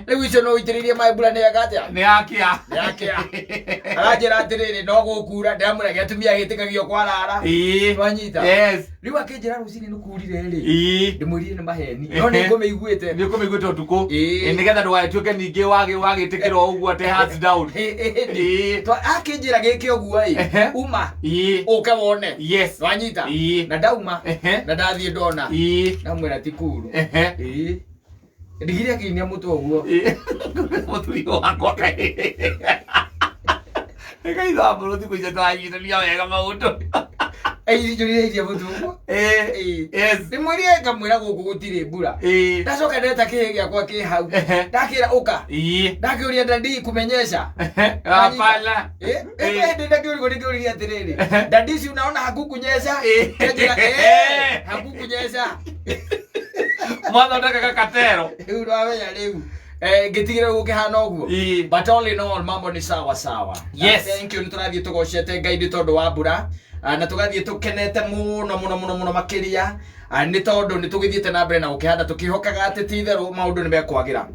Rĩu icio no ũitĩrĩrie maĩ mbura nĩ yeka atĩa? Nĩ yakĩa. Nĩ yakĩa. Aranjĩra atĩrĩrĩ, no gũkura. Ndĩramwĩra gĩatumia gĩtĩkagio kwarara. Nwanyita? Yes. Rĩu akĩnjĩra rũcinĩ nĩ kurire rĩ, ndĩmwĩrire nĩ maheni, no nĩ ngũmĩiguĩte. Nĩ ũkũmĩiguĩte ũtukũ. Nĩgetha ndũgagĩtuĩke ningĩ wagĩtĩkĩra o ũguo atĩ hands down. Akĩnjĩra gĩke ũguo ĩ, uma ũke wone. Nwanyita? Na ndauma na ndathiĩ ndona, ndamwĩra ti kuru. Ĩĩ. Ndigire akĩinia mũtwe ũguo. Mũthuri wakwa kaĩ nĩkaitha mbũrũ thikũ icio tũranyitania wega maũndũ. Ainjũrire iria mũtwe ũguo. Ndĩmwĩrire ngamwĩra gũkũ gũtirĩ mbura. Ndacoka ndeta kĩhĩ gĩakwa kĩ hau. Ndakĩra ũka. Ndakĩũria daddy kumenyesha. Hapana. Hĩndĩ ndakĩũrigwo ndĩkĩũririe atĩrĩrĩ, daddy, si unaona hakukunyesha? Kĩanjĩra, "Eh, hakukunyesha." Mwathondeka gakatero. Rĩu ndwamenya rĩu. Ngĩtigĩra rĩu gũkĩhana ũguo. But all in all, mambo ni sawa sawa. Thank you. Nĩ tũrathiĩ tũgocete Ngai nĩ tondũ wa mbura. Na tũgathiĩ tũkenete mũno mũno mũno mũno makĩria. Nĩ tondũ nĩ tũgĩthiĩte na mbere na gũkĩhanda tũkĩhokaga atĩ ti itherũ maũndũ nĩ mekwagĩra.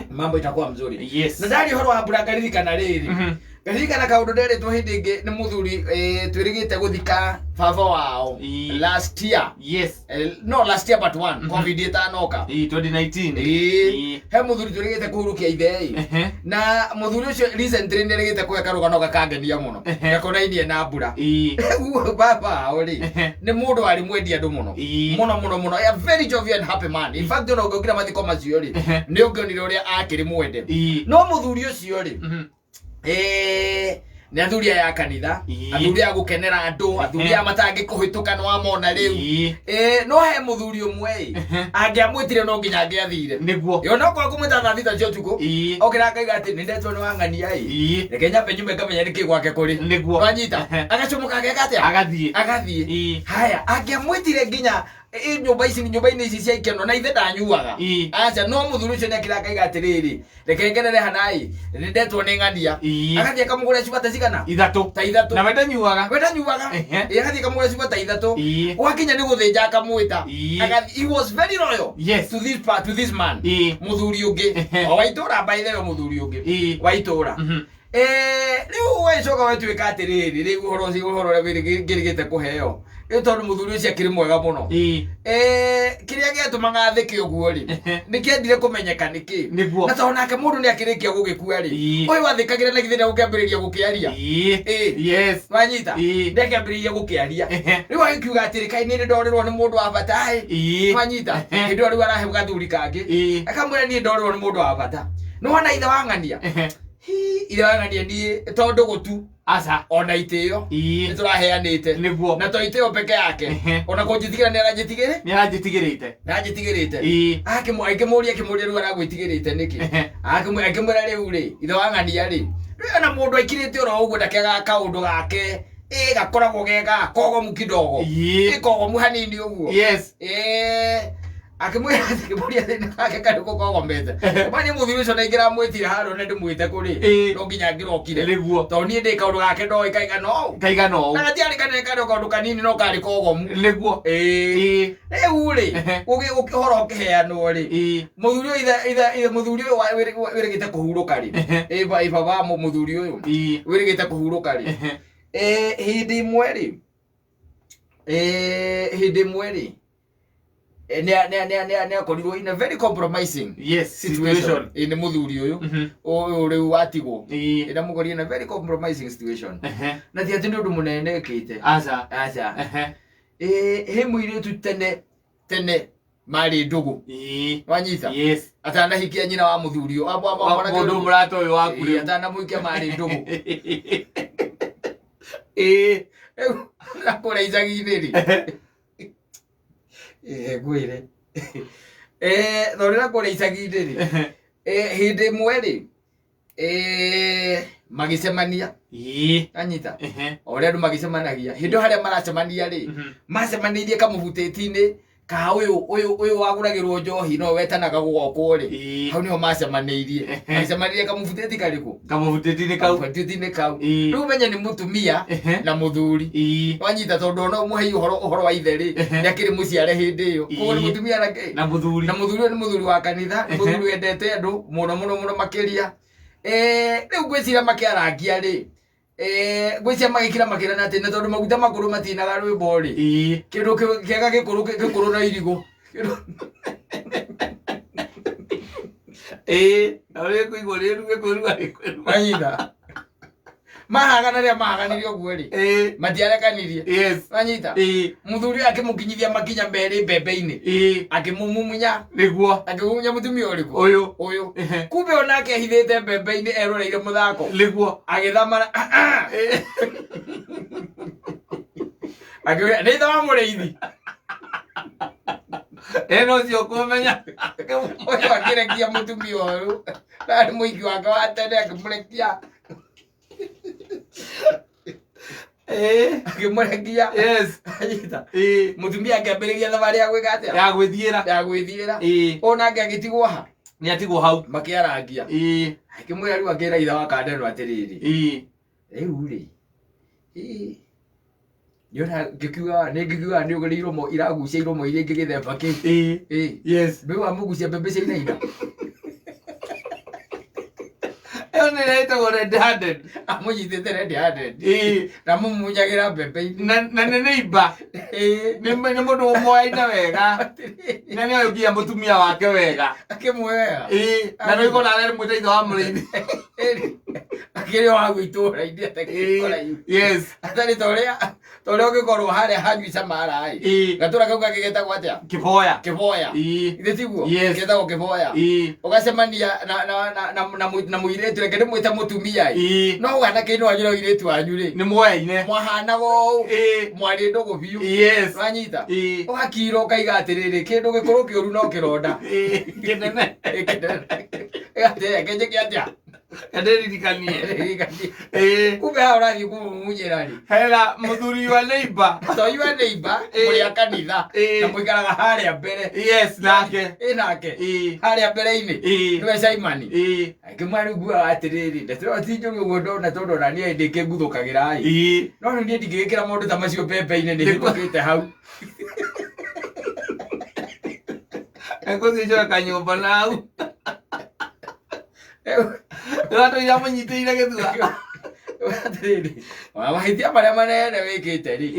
Mambo itakuwa mzuri. Na ndaria ũhoro wa mbura ngaririkana rĩrĩ, ngaririkana kaũndũ nderĩtwo hĩndĩ ĩngĩ nĩ mũthuri, twĩrĩgĩte gũthika baba wao last year. No last year but one, COVID ĩtanoka. 2019. He mũthuri twĩrĩgĩte kũhurukia ithe ĩ. Na mũthuri ũcio recently nĩ erĩgĩte kũhe karũgano gakangenia mũno gakonainie na mbura. Rĩu baba wao rĩ, nĩ mũndũ warĩ mwendi andũ mũno mũno mũno mũno, a very jovial and happy man. In fact, ona ũngĩokire mathiko macio rĩ, nĩ ũngĩonire ũrĩa akĩrĩ mwende. No mũthuri ũcio rĩ, nĩ athuri aya a kanitha, athuri a gũkenera andũ, athuri aya matangĩkũhĩtũka nĩ wamona rĩu. No he mũthuri ũmwe ĩ, angĩamwĩtire no nginya angĩathire. Yo no korwo kũmwĩta thaa 6 cia ũtukũ, okĩra akaiga atĩ nĩ ndetwo nĩ wang'ania ĩ, reke nyambe nyume ngamenya nĩkĩ gwake kũrĩ. Wanyita? Agacomoka ageka atĩa? Agathiĩ. Agathiĩ. Haya, angĩamwĩtire nginya nyũmba ici, nyũmba-inĩ ici cia ikeno, na ithe ndanyuaga. Aca, no mũthuri ũcio nĩakĩra akaiga atĩrĩrĩ, reke ngenere hana ĩ, nĩ ndetwo nĩ ng'ania. Agathiĩ akamũgũra cuba ta cigana? 3. Ta 3. Na we ndanyuaga. We ndanyuaga. Agathiĩ akamũgũra cuba ta 3. Gwakinya nĩ gũthĩnja akamwĩta. Agathiĩ. He was very loyal to this man. Mũthuri ũngĩ o wa itũra, by the way, mũthuri ũngĩ wa itũra. Rĩu wecoka wetuĩka atĩrĩrĩ, rĩu ũhoro ũcio, ũhoro ũrĩa ngĩrĩgĩte kũheo rĩu, tondũ mũthuri ũcio akĩrĩ mwega mũno. Kĩrĩa gĩatũmaga thĩke ũguo rĩ, nĩ kĩendire kũmenyeka nĩkĩ. Na tondũ nake mũndũ nĩ akĩrĩkia gũgĩkua rĩ, ũyũ wathĩkagĩra na githĩ ndegũkĩambĩrĩria gũkĩaria? Wanyita? Ndekĩambĩrĩirie gũkĩaria. Rĩu agĩkiuga atĩrĩ, kaĩ nĩ ndorĩrwo nĩ mũndũ wa bata ĩ. Wanyita? Hĩndĩ ĩyo rĩu arahe gathuri kangĩ, akamwĩra niĩ ndorĩrwo nĩ mũndũ wa bata, nĩ wona ithe wa ng'ania. Hi, ithe wa ng'ania niĩ tondũ gũtu Aca. Ona itĩo nĩ tũraheanĩte. Na to itĩo peke yake, ona kũnjĩtigĩra nĩ aranjĩtigĩrĩ. Nĩ aranjĩtigĩrĩte. Nĩ aranjĩtigĩrĩte. Akĩmũria, akĩmũria rĩu aragwĩtigĩrĩte nĩkĩ? Akĩmwĩra rĩu rĩ, ithe wa ng'ania rĩ, rĩu ona mũndũ aikirĩte oro ũguo ndakĩagaga kaũndũ gake ĩ gakoragwo gega kogomu kidogo. Ĩ kogomu hanini ũguo. Akĩmwĩra, akĩmũria thĩna wake karĩ gũkogomete. Mani mũthuri ũcio na ingĩramwĩtire handũ na ndĩmwĩte kũrĩ, no nginya angĩrokire. Tondũ niĩ ndĩ kaũndũ gake ndoĩ kaigana ũũ. Kaigana ũũ. Na gatiarĩ kanene, karĩ o kaũndũ kanini no karĩ kogomu. Rĩu rĩ, ũhoro ũkĩheanwo rĩ, mũthuri ũyũ ithe mũthuri ũyũ wĩrĩgĩte kũhurũka rĩ, ĩ baba mũthuri ũyũ wĩrĩgĩte kũhurũka rĩ, hĩndĩ ĩmwe rĩ, hĩndĩ ĩmwe rĩ, nĩ akorirwo in a very compromising situation. Situation. Nĩ mũthuri ũyũ ũyũ rĩu watigwo. Ĩndamũkorire in a very compromising situation, na ti atĩ nĩ ũndũ mũnene ĩkĩte. Aca. Aca. He mũirĩtu tene tene marĩ ndũgũ. Wanyita? Yes. Atanahikia nyina wa mũthuri ũyũ, wa mwanake Mũndũ ũyũ. mũrata ũyũ waku rĩu. Atanamũhikia marĩ ndũgũ. Rĩu na kũrĩa icagi-inĩ rĩ, ngwĩre thorera kũrĩa icagi-inĩ rĩ, hĩndĩ ĩmwe rĩ, magĩcemania. Anyita? O ũrĩa andũ magĩcemanagia hĩndĩ ĩyo, harĩa maracemania rĩ, macemanĩirie kamũbutĩti-inĩ. Ka ũyũ wagũragĩrwo njohi no wetanaga gũgokwo rĩ. Hau nĩho macemanĩirie. Macemanĩirie kamũbutĩti karĩkũ? Kamũbutĩti-inĩ kau. Kamũbutĩti-inĩ kau. Rĩu menye nĩ mũtumia na mũthuri. Wanyita tondũ ona mũhei ũhoro wa ithe rĩ, nĩ akĩrĩ mũciare hĩndĩ ĩyo. Koguo nĩ mũtumia na kĩ? Na mũthuri. Na mũthuri ũyũ nĩ mũthuri wa kanitha, nĩ mũthuri wendete andũ mũno mũno mũno makĩria. Rĩu ngwĩciria makĩarangia rĩ, ngwĩciria magĩkira makĩrana atĩ na tondũ maguta makũrũ matinaga rwĩmbo rĩ, kĩndũ kĩega gĩkũrũ gĩkũrũ na irigũ. Na ũrĩa kũigua rĩru gĩkwĩrua gĩkwĩrua. Wanyita. Mahagana rĩrĩa mahaganirie ũguo rĩ, matiarekanirie. Wanyita. Mũthuri ũyũ akĩmũkinyithia makinya merĩ mbembe-inĩ. Akĩmũmumunya. Nĩguo. Akĩmumunya mũtumia ũrĩkũ? Ũyũ. Ũyũ. Kumbe onake ehithĩte mbembe-inĩ eroreire mũthako. Nĩguo. Agĩthamara. Akĩũria, nĩ ithe wa mũrĩithi. Ĩno ũcio ũkũmenya. Ũyũ akĩrekia mũtumia ũyũ. Ndarĩ mũiki wake wa tene akĩmũrekia. Akĩmũrekia. Anyita. Mũtumia akĩambĩrĩria thabarĩ ya gwĩka atĩa? Ya gwĩthiĩra. Ya gwĩthiĩra. Onake agĩtigwo ha? Nĩ atigwo hau. Makĩarangia. Akĩmwĩra rĩu akĩra ithe wa Kandeno atĩrĩrĩ. Rĩu rĩ. Nĩona ngĩkiuga nĩ ngĩkiuga nĩ ũgĩrĩ iromo iragucia iromo iria ingĩ gĩthemba kĩu. Mbeu amũgucia mbembe cia inaina. Ĩyo nĩ ĩrĩa ĩtagwo red handed. Amũnyitĩte red handed. Na mũmunyagĩra mbembe-inĩ. Na nĩ neighbor. Nĩ mũndũ ũmoyaine wega. Na nĩ oĩ nginya mũtumia wake wega. Akĩmuoya. Na nĩ ũigua nawe mwĩta ithe wa mũrĩithi. Akĩrĩ o hau itũũra-inĩ atakĩrĩ kũraihu. Atarĩ ta ũrĩa ũngĩkorwo harĩa hanyui Samara ĩ. Gatũra kau kangĩ getagwo atĩa? Kĩboya. Kĩboya. Githĩ tiguo? Getagwo Kĩboya. Ũgacemania na mũirĩtu, reke ndĩmwĩte mũtumia ĩ. No wanake-inĩ wanyu na ũirĩtu wanyu rĩ. Nĩ mwoyaine. Mwahanaga ũũ. Mwarĩ ndũgũ biũ. Wanyita? Ũgakira ũkaiga atĩrĩrĩ, kĩndũ gĩkũrũ kĩũru no kĩronda. Kĩnene. Kĩnene. Atĩrĩ, kĩnjĩke atĩa? Ndirikanie. Kumbe haha ũrathiĩ kũmumunyĩra rĩ. Hera mũthuri wa neighbor. To you are neighbor, mũrĩ a kanitha. Na mũikaraga harĩa mbere. Yes, nake. Nake. Harĩa mbere-inĩ. Nĩwe Simon. Akĩmwĩra rĩu nguaga atĩrĩrĩ, ndeto ti njũru ũguo ndona tondũ ona niĩ hĩndĩ ĩngĩ nguthũkagĩra ĩ. No rĩu niĩ ndingĩgĩkĩra maũndũ ta macio mbembe-inĩ nĩ hĩtũkĩte hau. Ekũthĩnjwo kanyũmba nau. Ndĩratũire amũnyitĩire gĩthua. Atĩrĩrĩ, mahĩtia marĩa manene wĩkĩte rĩ,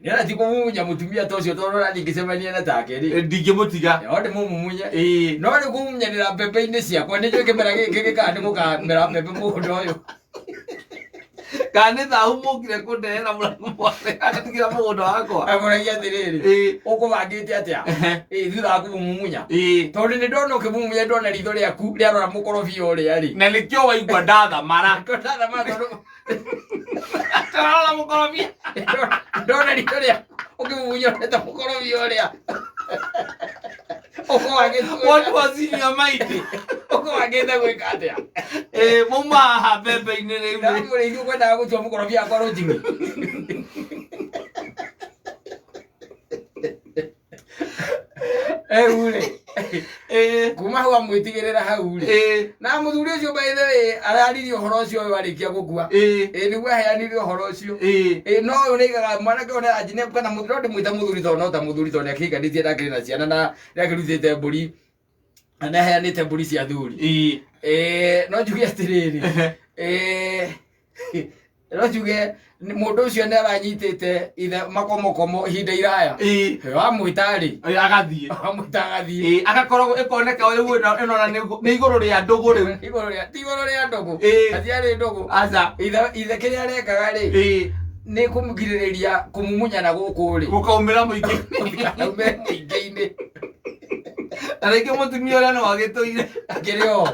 nĩ ona ti kũmumunya mũtumia ta ũcio tondũ ona ndingĩcemania na take rĩ. Ndingĩmũtiga. No ndĩmũmumunye. No rĩu kũmumunyanĩra mbembe-inĩ ciakwa nĩ njũĩ kĩmera gĩkĩ gĩkaga nĩ gũkamera mbembe mũgũnda ũyũ. Kana nĩ thahu mũkire kũndehera mũrango mwake agatigĩra mũgũnda wakwa. Amũragia atĩrĩrĩ, ũkũbangĩte atĩa? Thutha wa kũmũmumunya. Tondũ nĩ ndona ũkĩmumunya ndona ritho rĩaku rĩarora mũkorobia ũrĩa rĩ. Na nĩkĩo waigua ndathamara. Nĩkĩo ndathamara tondũ Tarora mũkorobia. Ndona ritho rĩaku ũkĩmumunya ũreta mũkorobia ũrĩa. Ũkũbangĩte What was in your mind? Ũkũbangĩte gwĩka atĩa? Mauma haha mbembe-inĩ rĩu. Ndamũrĩirie ũkwendaga gũtua mũkorobia wakwa rũnjing'i. Rĩu rĩ, kuma hau amwĩtigĩrĩra hau rĩ. Na mũthuri ũcio by the way araririe ũhoro ũcio ũyũ arĩkia gũkua. Nĩguo aheanire ũhoro ũcio. No ũyũ nĩaigaga mwanake ũyũ nĩaranjinia kana no ndĩmwĩta mũthuri tondũ no ta mũthuri tondũ nĩakĩhikanĩtie na akĩrĩ na ciana na nĩakĩrutĩte mbũri na nĩaheanĩte mbũri cia thuri. No njuge atĩrĩrĩ, no njuge mũndũ ũcio nĩ aranyitĩte ithe makomokomo ihinda iraya. Wamwĩta rĩ, Agathiĩ. Wamwĩta agathiĩ. Agakorwo ĩkoneka rĩu ĩno na nĩ igũrũ rĩa ndũgũ rĩu. Igũrũ rĩa, ti igũrũ rĩa ndũgũ. Hatiarĩ ndũgũ. Aca. Ithe kĩrĩa arekaga rĩ, nĩ kũmũgirĩrĩria kũmumunyana gũkũ rĩ. Gũkaumĩra mũingĩ. Gũtikaumĩre mũingĩ-inĩ. Na rĩngĩ mũtumia ũrĩa no agĩtũire. Akĩrĩ o.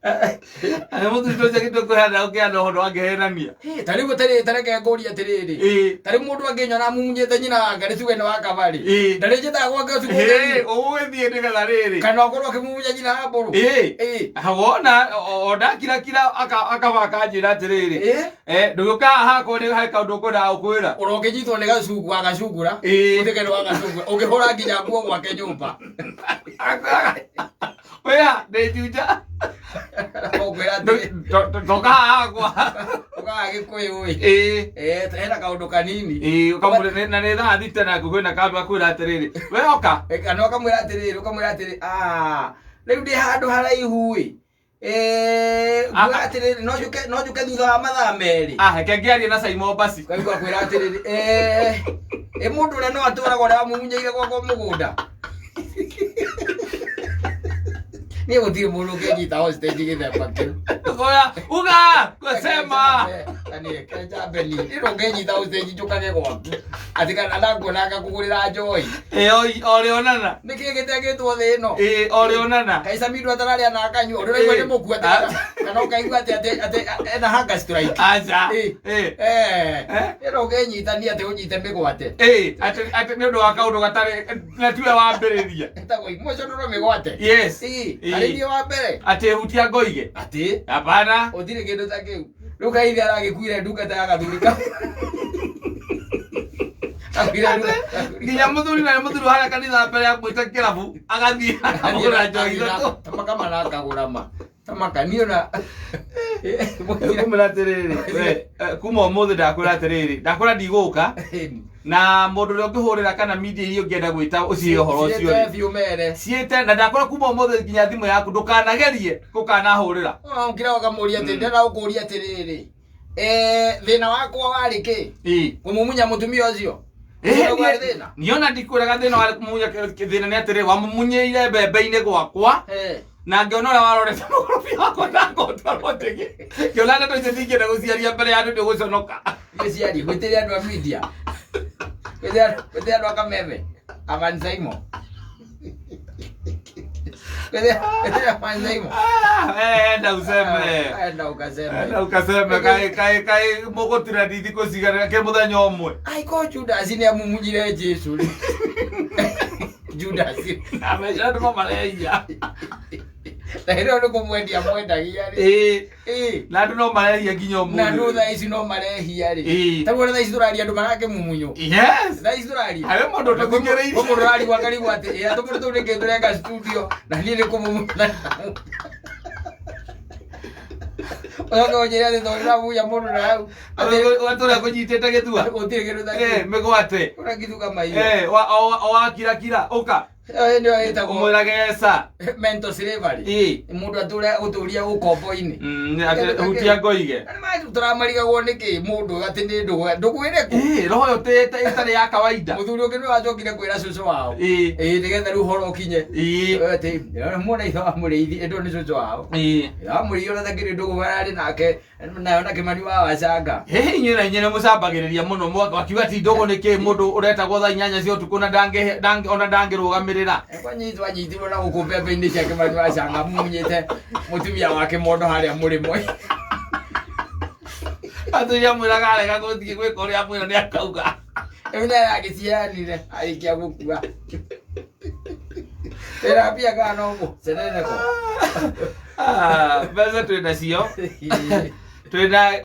Nĩ mũthuri ũcio gĩtwe kwĩhanda ũkĩhanda ũhoro angĩhenania. Ta rĩu tarĩ tareke ngũrie atĩrĩrĩ, ta rĩu mũndũ angĩnyona amumunyĩte nyina wake nĩ tuge nĩ wa kabarĩ, ndarĩ njĩtaga gwake ũtukũ ũgeni. Ũgũgĩthiĩ nĩgetha rĩrĩ. Kana ũkorwo ũkĩmumunya nyina wa mbũrũ. Wona o ndakirakira akaba akanjĩra atĩrĩrĩ, ndũgĩũka haha hakwa nĩ harĩ kaũndũ ngwendaga gũkwĩra. Ona ũngĩnyitwo nĩ gacungu agacungura, ũtuĩke nĩ wagacungura, ũngĩhũra nginya nguo gwake nyũmba. Wĩha ndĩ Juja. Ũkwĩra atĩrĩ, Toka haha hakwa. Ũkaga Gĩkũyũ ĩ. Hena kaũndũ kanini. Ũkamwĩra na nĩ thaa thita na kwĩna kaũndũ gakwĩra atĩrĩrĩ, we oka. Kana ũkamwĩra atĩrĩrĩ, ũkamwĩra atĩrĩ, ah, rĩu ndĩ handũ haraihu ĩ. Nguga atĩrĩrĩ, no njũke thutha wa mathaa merĩ. Reke ngĩarie na Simon Basi. Kaigua kwĩra atĩrĩrĩ, mũndũ ũrĩa no atũraga ũrĩa wamumunyeire gwakwa mũgũnda. Niĩ gũtirĩ mũndũ ũngĩnyita hostage gĩthemba kĩu. Oya, uga, sema. Niĩ njambe niĩ. Niĩ ndũngĩnyita hostage njũkage gwaku. Atĩ kana ndakuona ngakũgũrĩra njohi. Orĩonana. Nĩkĩ gĩtegĩtwo thĩ ĩno? Orĩonana. Kaisa mindu atararĩa na akanyua. Ũndũ ũraigua nĩ mũkua atĩ kana ũkaigua atĩ atĩ ena hunger strike. Aca. Ĩno ũngĩnyitania atĩ ũnyite mĩgwate. Atĩ nĩ ũndũ wa kaũndũ gatarĩ na tiwe wambĩrĩria. Ĩtagwo emotional mĩgwate. Yes. Arĩ niĩ wa mbere. Atĩ hutia ngoige. Atĩ. Hapana. Gũtirĩ kĩndũ ta kĩu. Rĩu kaithe aragĩkuire ndungata ya gathuri kau. Nginya mũthuri na mũthuri harĩa kanitha mbere ya mwĩta kĩrabu agathiĩ akagũra njohi ithatũ. Tamaka na akagũra ma. Tamaka niĩ ona Ngũmwĩra atĩrĩrĩ, kuma ũmũthĩ ndakwĩra atĩrĩrĩ, ndakwĩra ndigũka na mũndũ ũrĩa ũngĩhũrĩra kana media iria ũngĩenda gwĩta ũcihe ũhoro ũcio Ciĩte rĩ. biũ mere. Ciĩte na ndakwĩra kuma ũmũthĩ nginya thimũ yaku ndũkanagerie gũkanahũrĩra. Ũkĩra ũkamũria atĩ ndĩrenda gũkũria atĩrĩrĩ. Thĩna wakwa warĩ kĩ? Kũmumunya mũtumia ũcio. Niĩ ona ndikwĩraga thĩna warĩ kũmumunya thĩna nĩ atĩrĩrĩ, wamumunyĩire mbembe-inĩ gwakwa. Na ngĩona ũrĩa warorete mũkorobia wakwa na ngotwarwo njĩgĩ. Ngĩona ndeto icio ndingĩenda gũciaria mbere ya andũ nĩ ũgũconoka. Gũciaria, gwĩtĩria andũ a media. Gwĩtĩria andũ a Kameme. Avan Saimo. Gwĩtĩria Avan Saimo. Enda useme. Enda ukaseme. Enda ukaseme kai kai kai mũgũtira thikũ cigana kĩ mũthenya ũmwe. Ai ko Judas nĩ amumunyire Jesu. Judas. Na mbeca andũ no marehia. Na hĩndĩ ĩyo nĩ kũmwendia mwendagia rĩ. Na andũ no marehia nginya ũmũthĩ. Na andũ thaa ici no marehia rĩ. Ta rĩu ona thaa ici tũraria andũ marakĩmumunywo. Yes. Thaa ici tũraria. Harĩ mũndũ tũthikĩrĩirie. Kwĩ mũndũ ũrarigwo akarigwo atĩ ĩ tũmũndũ tũu nĩkĩ tũreka studio na niĩ nĩ kũmumunya. Ũcoke ũnjĩre atĩ tondũ ndĩramunya mũndũ na hau. Ũgatũra kũnyitĩte gĩthua. Gũtirĩ kĩndũ ta kĩu. Mĩgwate. Ũragithuka maiyo. Wakirakira ũka. Ĩyo nĩyo ĩtagwo Ũmwĩrage eca. mental slavery. Mũndũ atũre gũtũria ũkombo-inĩ. Hutia ngoige. Tũramarigagwo nĩkĩ mũndũ atĩ nĩ ndũgũ ndũgũ ĩrĩkũ? Roho ĩyo ĩtarĩ ya kawaida. Mũthuri ũngĩ nĩwe wacokire kwĩra cũcũ wao. Nĩgetha rĩu ũhoro ũkinye. Atĩ muona ithe wa mũrĩithi ĩndũ nĩ cũcũ wao. Wa mũrĩithi ona takĩrĩ ndũgũ mararĩ nake nayo na Kĩmani wa Wacanga. Hihi inyuĩ na inyuĩ nĩ mũcambagĩrĩria mũno mwakiuga ti ndũgũ nĩ kĩ mũndũ ũretagwo thaa inyanya cia ũtukũ na ona ndangĩrũgamĩrĩra. Kwanyitwo anyitirwo na gũkũ mbembe-inĩ cia Kĩmani wa Wacanga mumunyĩte mũtumia wake mondo harĩa mũrĩmo. Athuri amwĩraga arega gũthiĩ gwĩka ũrĩa amwĩra nĩ akauga. Rĩu nĩ aragĩciaranire arĩkia gũkua. Wĩra mbia kana no mũceneneko. Mbeca twĩ nacio. Twĩ na